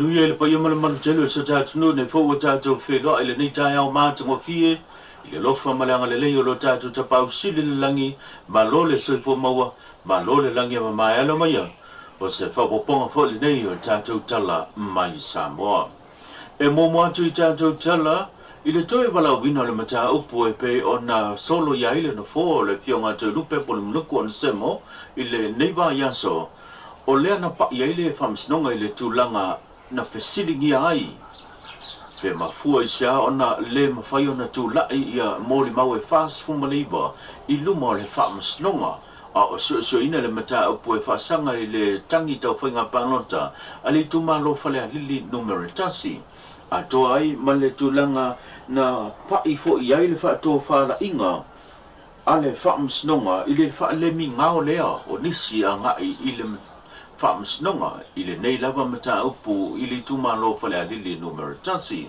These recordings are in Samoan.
Manuia i le paia ma le malutele o si o tatou atunuu nei foi ua tatou feiloai i lenei taeao matagofie i le alofa ma le agalelei o lo tatou Tapaau Sili i le lagi. Malo le soifua maua, malo le lagi e mama e ala maia o se faaopoopoga foi lenei o le tatou tala mai Samoa. E muamua atu i tatou tala i le toe valaauina o le mataupu e pei ona soloia ai le nofoa o le Afioga a Toelupe Polemunuku Onesemo i lenei vaiaso, o lea na pa'i ai le Faamasinoga i le tulaga na fesiligia ai pe mafua i se a ona le mafai ona tula'i ia molimau e 49 i luma o le Faamasinoga a o suesueina le mataupu e faasaga i le tagi tau faiga palota a le itumalo Falealili Numera 1, atoa ai ma le tulaga na pa'i foi ai le faatofalaiga a le Faamasinoga i le faalemi gao lea o nisi agai i le Faamasinoga i lenei lava mataupu i le itumalo Falealili Numera 1.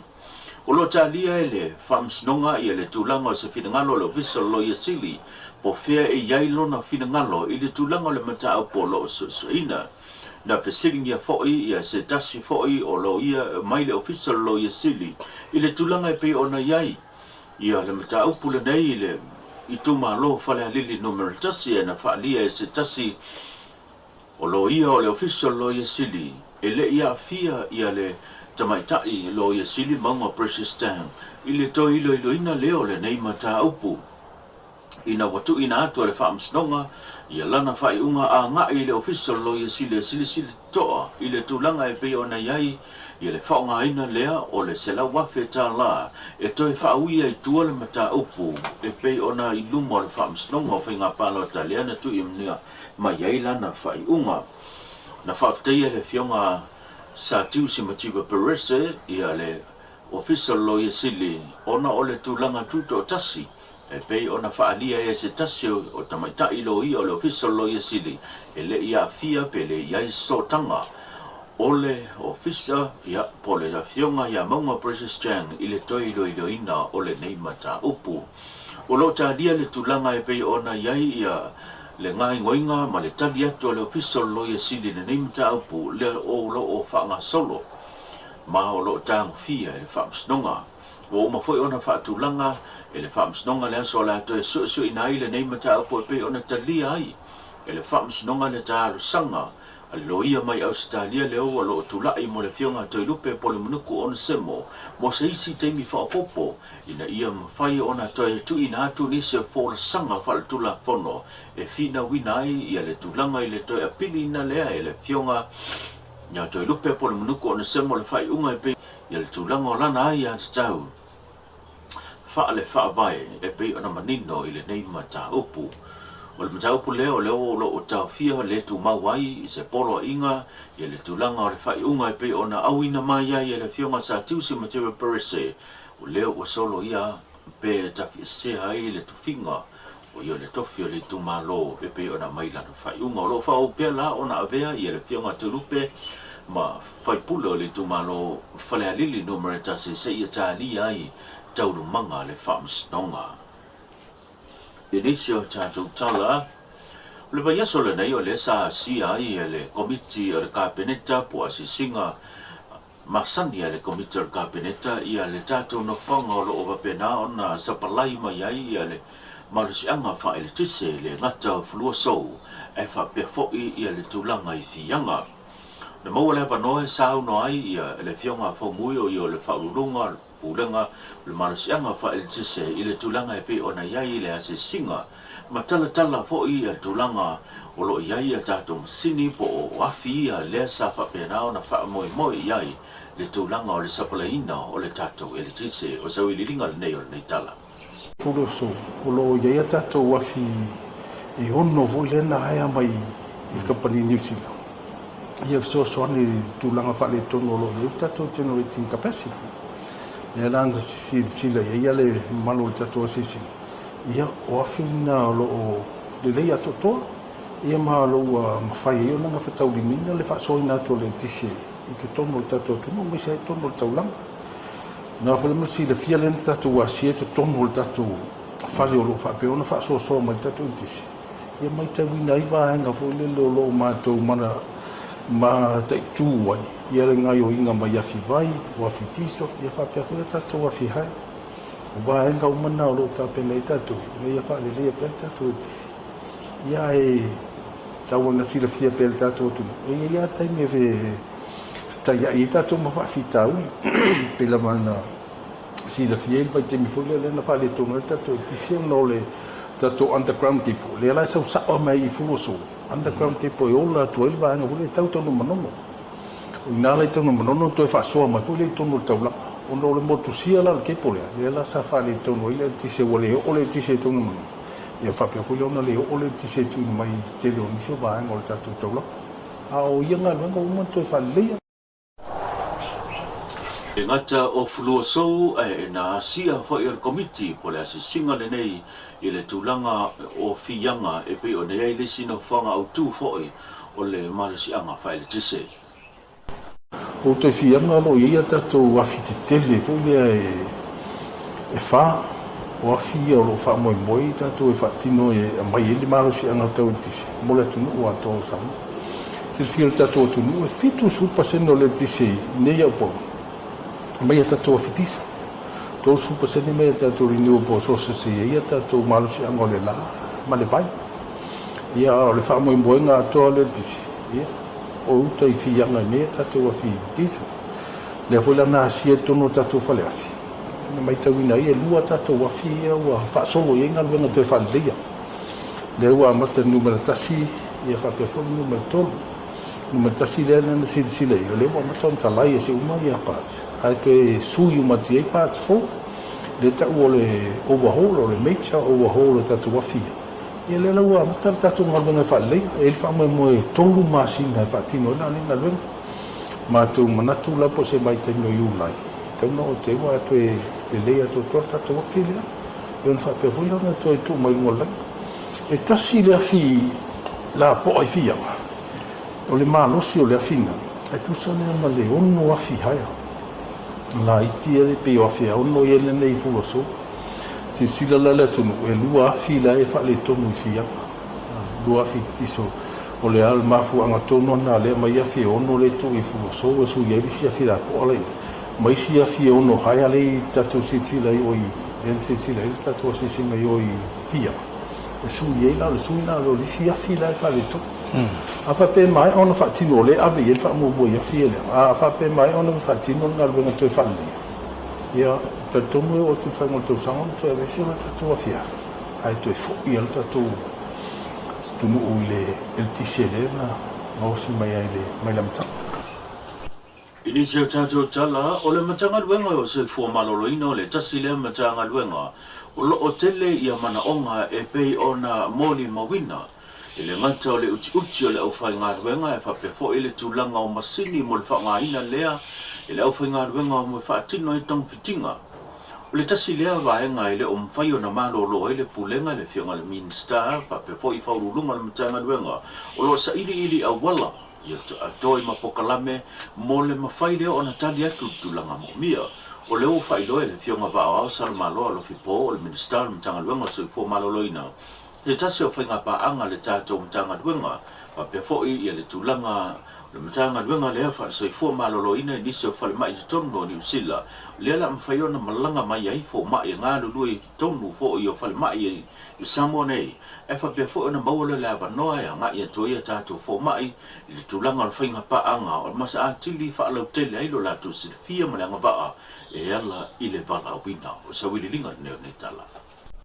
O lo o talia e le Faamasinoga ia le tulaga o se finagalo o le Ofisa o le Loia Sili po o fea e i ai lona finagalo i le tulaga o le mataupu o lo o suesueina. Na fesiligia foi ia se tasi foi o loia mai le Ofisa o le Loia Sili i le tulaga e pei ona i ai ia le mataupu lenei i le itumalo Falealili Numera 1 e na faaalia e se tasi o loia o le Ofisa o le Loia Sili e le i aafia ia le tamaitai Loia Sili Mauga Precious Tang i le toe iloiloina lea o lenei mataupu ina ua tuuina atu e le Faamasinoga ia lana faaiuga agai i le Ofisa o le Loia Sili e silasila totoa i le tulaga e pei ona i ai ia le faaaogaina lea o le $100,000 e toe faauia i tua le mataupu e pei ona i luma o le Faamasinoga o Faiga Palota lea na tuuina mai ai lana faaiuga. Na faafetaia e le Afioga Sir Tiusi Mativa Perese ia le Ofisa o le Loia Sili ona o le tulaga tutoatasi e pei ona faaalia e se tasi o tamaitai loia o le Ofisa o le Loia Sili e le i aafia pe le i ai sootaga o le Ofisa ia po o le Afioga ia Mauga Precious Chang i le toe iloiloina o lenei mataupu. O lo o talia le tulaga e pei ona i ai ia le gaoioiga ma le tali atu a le Ofisa o le Loia Sili i lenei mataupu lea o lo o faagasolo ma o lo o tagofia e le Faamasinoga. Ua uma foi ona faatulaga e le Faamasinoga le aso o le a toe suesueina ai lenei mataupu e pei ona talia ai e le Faamasinoga le talosaga a le loia mai Ausetalia lea o lo o tulai mo le Afioga a Toelupe Polemunuku Onesemo mo se isi taimi faaopoopo ina ia mafai ona toe tuuina atu nisi o folasaga faaletulafono e finauina ai ia le tulaga i le toe apiliina lea e le Afioga ia Toelupe Polemunuku Onesemo le faaiuga e pei ia le tulaga o lana aiatatau faale-faavae e pei ona manino i lenei mataupu. O le mataupu lea o lea o lo o taofia le tumau ai i se poloaiga ia le tulaga o le faaiuga e pei ona auina mai ai e le Afioga Sir Tiusi Mateo Perese, o lea ua soloia pe tafiesea ai le tofiga o ia o le tofi o le itumalo e pei ona aumai lana faaiuga. O lo o faaauau pea la ona avea ia le Afioga Toelupe ma faipule o le itumalo Falealili Numera 1 seia talia ai taualumaga a le Faamasinoga. I nisi o tatou tala, o le vaiaso lenei o lea sa asia ai e le Komiti o le Kapeneta po o asiasiga masani a le Komiti o le Kapeneta ia le tatou nofoaga o lo o faapena ona sapalai mai ai ia le malosiaga faaeletise le gata o Fluasou ae faapea foi ia le tulaga i Fiaga. Na maua le avanoa e saunoa ai ia le Afioga a Faumui o ia o le Faauluuluga o le Pulega o le Malosiaga Faaeletise i le tulaga e pei ona i ai le asiasiga ma talatala foi ia le tulaga o lo o i ai a tatou masini po o afi ia lea sa faapena ona faamoemoe i ai le tulaga o le sapalaiina o le tatou eletise. O se auiliiliga lenei o lenei tala. Fuluso, o lo o i ai a tatou afi e ono foi lea na hire mai i le kamupani New Zealand ia fesoasoani i le tulaga faaletonu o lo o i ai le tatou generating capacity. Lea la na silasila i ai le mamalu o le tatou asiasiga, ia o afi na o lo o lelei atoatoa, ia ma o lo o ua mafai ai ona gafataulimaina le faasoaina atu o le eletise i totonu o le tatou atunuu aemaise ai totonu o le taulaga. Na foi ma le silafia lea na tatou asia i totonu o le tatou fale o lo o faapea ona faasoasoa mai le tatou eletise, ia matauina ai vaega foi lele o lo o matou mataitu ai. Ia le gaoioiga mai afi vai, o afi diesel, ia faapea foi a tatou afi hae. O vaega uma na o lo o tapena ai tatou ina ia faaleleia pea le tatou eletise. Ia ae tau ina silafia pea e le tatou atunuu, e i ai lava taimi e fetaiai ai tatou ma faafitauli. Pei lava ona silafia ai le vaitaimi foi lea lea na faaletonu ai le tatou eletise ona o le tatou underground cable, lea la e sau sao mai i Fuluasou, underground cable e ola atu ai le vaega foi lea e tau Tanugamanono. O i ina la i Tanugamanono na toe faasoa mai foi lea i totonu o le taulaga. Ona o le motusia la o le cable lea, lea la sa faaletonu ai le eletise ua le oo le eletise i Tanugamanono, ia faapea foi lea ona le oo le eletise e tuuina mai i le tele o nisi o vaega o le tatou taulaga. A o ia galuega ua uma ona toe faaleleia. E gata o Fuluasou ae na asia foi e le Komiti po o le asiasiga lenei i le tulaga o fiaga e pei ona i ai le isi nofoaga autu foi o le malosiaga faaeletise. O toe fiaga o lo o i ai a tatou afi tetele foi lea e fa, o afi ia o lo o faamoemoe i tatou e faatino e aumai ai le malosiaga tau eletise mo le atunuu atoa o Samoa. Silafia e le tatou atunuu e 70% o le eletise i nei Upolu mai a tatou afi diesel, 30% mai a tatou renewable sources e i ai a tatou malosiaga o le la ma le vai. Ia, a o le faamoemoega atoa o le eletise, ia, o uta i Fiaga i nei a tatou afi diesel. Lea foi la na asia i totonu o tatou faleafi, na matauina ai e lua a tatou afi ia ua faasolo i ai galuega toe faaleleia. Lea ua amata i le numera 1, ia faapea foi le numera 3. Numera 1 lea na silasila i ai, o lea ua amata ona talai ese uma ia parts, ae toe sui uma atu i ai parts fou. Lea tau o le overhaul, o le major overhaul o tatou afi ia. Ia lea la ua amata le tatou galuega e faaleleia. E i ai le faamoemoe e 3 masina e faatino ai la lenei galuega. Matou manatu la po o se vaitaimi o Iulai, e tatau ona oo atu ai ua toe lelei atoatoa le tatou afi lea. Ia ona faapea foi lea ona toe tuu mai luga o le laina. E tasi le afi lapoa i Fiaga, o le malosi o le afi lena, e tusa lea ma le 6 afi haea laiti ia e pei o afi e 6 ia nei i Fuluasou. Silasila la le atunuu, e 2 afi la e faaletonu i Fiaga, 2 afi tiso. O le a le mafuaaga tonu lena lea mai afi e 6 lea e tuu i Fuluasou e sui ai le isi afi lapoa la i ma isi afi e 6 haea lea i tatou silasila ai o i lea na silasila ai le tatou asiasiga i o i Fiaga e sui ai la o le sui la o le isi afi la e faaletonu. A faapea e maea ona faatino o lea e ave i ai le faamuamua i afi ia lea, a faapea e maea ona faatino le galuega toe faaleleia, ia, e talitonu e oo atu i le faaiuga o le tausaga ona toe aveese lea o le tatou afi ae toe foi lava le tatou atunuu i le eletise lea na gaosi mai ai mai le amataga. I nisi o tatou tala, o le Matagaluega o Soifua Maloloina o le tasi lea Matagaluega o lo o tele ia manaoga e pei ona molimauina E le gata o le utiuti o le aufaigaluega ae faapea foi le tulaga o masini mo le faaaogaina lea e le aufaigaluega mo e faatino ai togafitiga. O le tasi lea vaega e le o mafai ona malolo ai le Pulega, le Afioga i le Minisita faapea foi Faauluuluga o le Matagaluega o lo o sailiili auala ia toe ma polokalame mo le mafai lea ona tali atu i le tulaga moomia. O lea ua faailoa e le Afioga Vaaoao Salomaloa Alofi Po o le Minisita o le Matagaluega o le Soifua Maloloina Se tasi o faigapaaga a le tatou Matagaluega, faapea foi ia le tulaga o le Matagaluega lea faale-soifua maloloina i nisi o falemai i totonu o Niu Sila, lea la mafai ona malaga mai ai fomai e galulue i totonu foi o falemai i Samoa nei, ae faapea foi ona maua lea le avanoa e agai atu ai a tatou fomai i le tulaga o le faigapaaga o le masa atili faalautele ai lo latou silafia ma le agavaa e ala i le valaauina. O se auiliiliga lenei o lenei tala.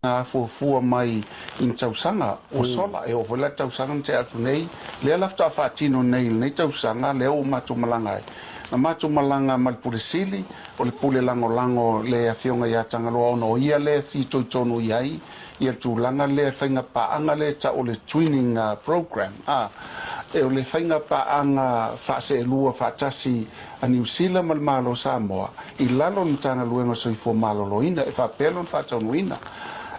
Na fuafua mai i ni tausaga ua sola, e oo foi la i le tausaga na tea atu nei, lea la faatoa faatino nei i lenei tausaga lea ua matou malaga ai. Na matou malaga ma le Pule Sili, o le Pule Lagolago le Afioga ia Tagaloa ona o ia lea e fitoitonu i ai ia le tulaga lea, le faiga paaga lea e tau o le Twinning Programme, a, o le faiga paaga faaseelua faatasi a Niu Sila ma le Malo o Samoa i lalo o le Matagaluega o le Soifua Maloloina e faapea lona faataunuuina.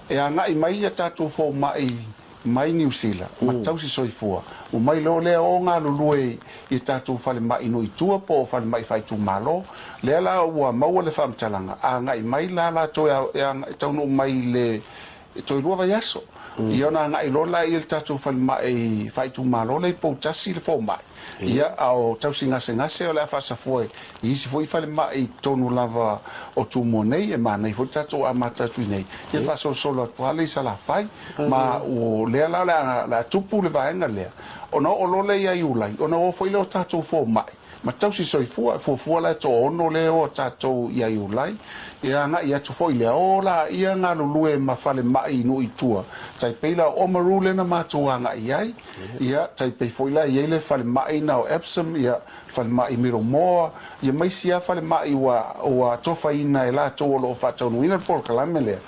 E agai mai a tatou fomai mai Niu Sila ma tausi soifua, omai loa lea o galulue i tatou falemai nuu i tua po o falemai faaitumalo. Lea la ua maua le faamatalaga, agai mai la latou e taunuu mai i le toe lua vaiaso. Ia ona agai loa lea i le tatou falemai faaitumalo lea i Poutasi le fomai, ia a o tausi gasegase o le a faasafua i isi foi falemai i totonu lava o Tumua nei. E manaia foi le tatou amata atu i inei, ia faasolosolo atu lava lea i Salafai. Ma o lea la o le a tupu le vaega lea, ona oo loa lea ia Iulai, ona o foi lea o tatou fomai ma tausi soifua. E fuafua la e toaono lea e o a tatou ia Iulai, ia agai atu foi lea, o laia galulue ma falemai i nuu i tua, tai pei la o Oamaru lea na matou agai i ai, ia tai pei foi la e i ai le falemai na o Epsom, ia falemai Middlemore, ia ma isi lava falemai ua ua atofaina e latou o lo o faataunuuina le polokalame lea,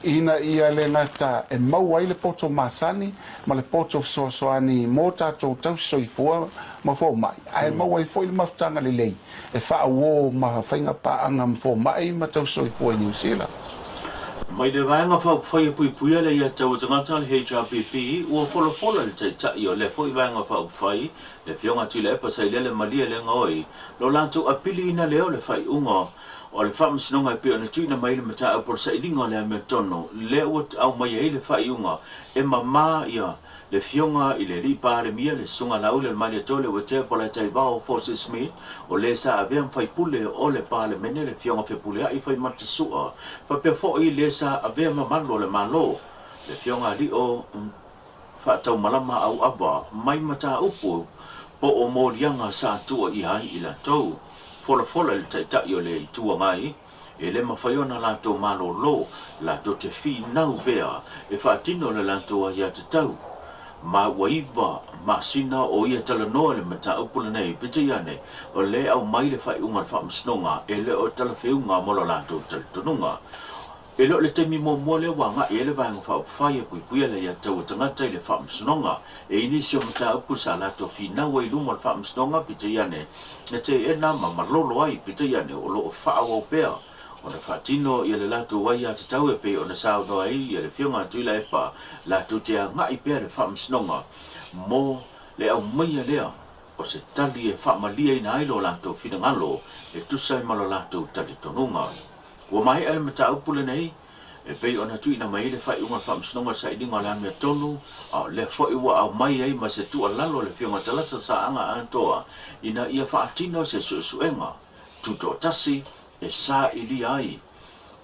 ina ia le gata e maua ai le poto masani ma le poto fesoasoani mo tatou tausi soifua ma fomai, ae maua ai foi le mafutaga lelei e faauo ma faiga paaga ma fomai ma tausisoifua i Niu Sila. Mai le Vaega Faaupufai e Puipuia le Aiatatau a Tagata, le HRPP, ua folafola le Taitai o lea foi Vaega Faaupufai, le Afioga Tuilaepa Sailele Malielegaoi, lo latou apiliina lea o le faaiuga o le Faamasinoga e pei ona tuuina mai le mataupu o le sailiga o le amiotonu, lea ua aumai ai le faaiuga e mama ia Le Afioga i le Alii Palemia, le Susuga Laauli o le Malietoa Leuatea Polataivao Fosi Smith, o le sa avea ma faipule o le Palemene, le Afioga Fepuleai Faimata Sua, faapea foi le sa avea ma malu o le Malo, le Afioga Alio Faataumalama Auava, mai mataupu po o moliaga sa tuuaia ai i latou. Folafola i le Taitai o le Itu Agai. E le mafai ona latou malolo, latou te finau pea e faatino le latou aiatatau. Ma ua 9 masina o ia talanoa i le mataupu lenei, peitai ane, o lea e aumai le faaiuga o le Faamasinoga e le o talafeuga mo lo latou talitonuga. E le o le taimi muamua lea ua agai ai le Vaega Faaupufai e puipuia le aiatatau a tagata i le Faamasinoga. E i ai nisi o mataupu sa latou finau ai i luma o le Faamasinoga, peitai ane, Na teena ma malolo ai, peitai ane o lo o faaauau pea ona faatino ia le latou aiatatau e pei ona saunoa ai ia le Afioga a Tuilaepa, latou te agai pea le Faamasinoga mo le aumaia lea o se tali e faamalieina ai lo latou finagalo e tusa ai ma lo latou talitonuga. Ua maea le mataupu lenei E pei ona tuuina mai ai le faaiuga o le Faamasinoga o le Sailiga o le Amiotonu, a o lea foi ua aumai ai ma se tuualalo a le Afioga Talasa Saaga Atoa ina ia faatino se suesuega tutoatasi e sailia ai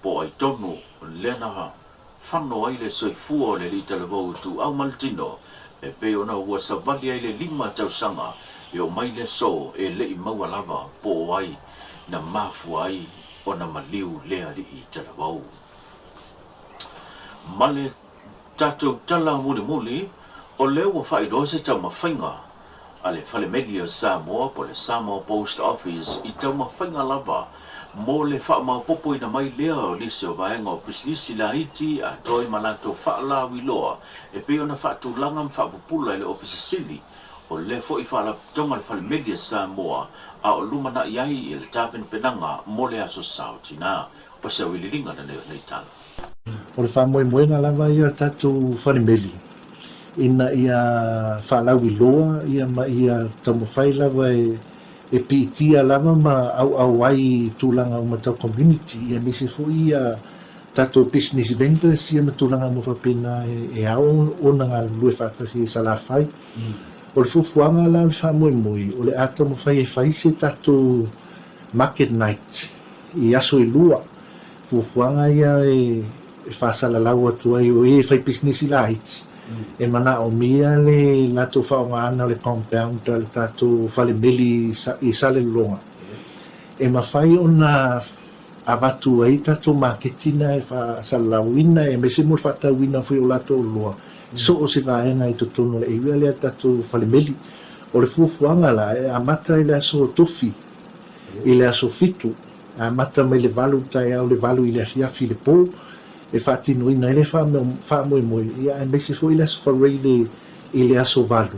po o ai tonu lea na fano ai le soifua o le Alii Talavou Ituau ma le Tino e pei ona ua savali ai le 5 tausaga e oo mai le aso e le i maua lava po o ai na mafua ai ona maliu le Alii Talavou. Ma le tatou tala mulimuli, o lea ua faailoa se taumafaiga a le Fale Meli o Samoa po o le Samoa Post Office i taumafaiga lava mo le faamaopoopoina mai lea o nisi o vaega o pisinisi laiti atoa ai ma latou faalauiloa e pei ona faatulaga ma faapupula e le Ofisa Sili o lea foi Faalapotopotoga o le Fale Meli a Samoa a o lumanai ai i le tapenapenaga mo le Aso Sao Tina. O se auiliiliga lenei o nei tala. O le faamoemoega lava ia o le tatou fale meli ina ia faalauiloa ia ma ia taumafai lava e piitia lava ma auau ai i tulaga uma tau community ia aemaise foi ia tatou business vendors ia ma tulaga uma faapena e ao ona galulue faatasi e Salafai. O le fuafuaga la o le faamoemoe o le a taumafai e fai se tatou market night i aso e lua. Fuafuaga ia e faasalalau atu ai o e fai pisinisi laiti e manaomia le latou faaaogaina o le compound a le tatou fale meli i Salelologa e mafai ona avatu ai tatou maketi na e faasalalauina aemaise mo le faatauina foi o latou oloa i so o se vaega i totonu o le area lea tatou fale meli. O le fuafuaga la e amata i le aso Tofi i le aso Fitu, e amata mai le 8 i le taeao i le 8 i le afiafi i le po e faatinoina ai le faamoemoe ia aemaise foi le aso Faraile i le aso 8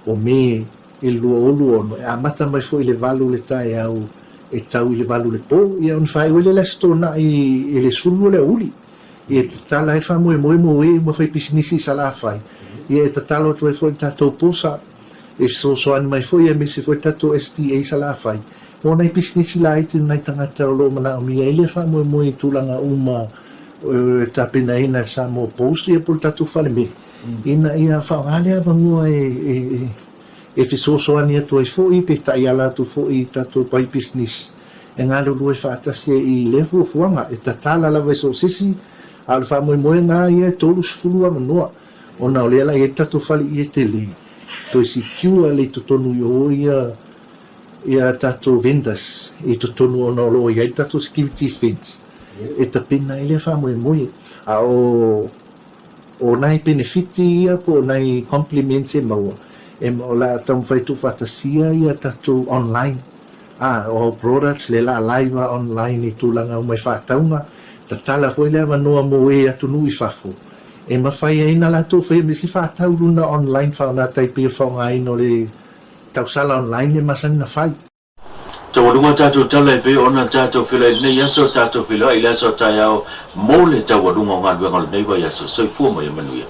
o Me i le 2026, e amata mai foi i le 8 i le taeao e tau i le 8 i le po, ia ona faaiu ai lea i le Aso Toonai i le 12 o le aoauli. Ia e tatala ai le faamoemoe mo e uma faipisinisi i Salafai, ia e tatalo atu ai foi i le tatou POSA e fesoasoani mai foi aemaise foi le tatou SDA i Salafai mo nai pisinisi laiti ma nai tagata o lo o manaomia ai lea faamoemoe i tulaga uma e tapenaina e le Samoa Post ia po o le tatou fale meli. ina ia faaaoga lea avanoa e e fesoasoani atu ai foi pe taiala atu foi i tatou faipisinisi e galulue faatasi ai i lea fuafuaga e tatala lava i so o se isi, a o le faamoemoega lava ia e 30 avanoa ona o lea la e i ai le tatou fale ie tele toe secure le i totonu i o ia ia tatou vendors i totonu ona o lo o i ai le tatou security fence e tapena ai lea faamoemoe. A o O nai penefiti ia po o nai compliments e maua, e o le a taumafai e tuufaatasia ia tatou online, a, o products lea la live a online i tulaga uma i faatauga, tatala foi le avanoa mo e atunuu i fafo e mafai ai na latou faia me isi faatau luna online faaaoga tai pei o le faaaogaina o le tausala online e masani na fai. Taualuga tatou tala e pei ona tatou feiloai i lenei aso, tatou feiloai i le aso taeao mo le taualuga o galuega o lenei vaiaso. Soifua ma ia manuia.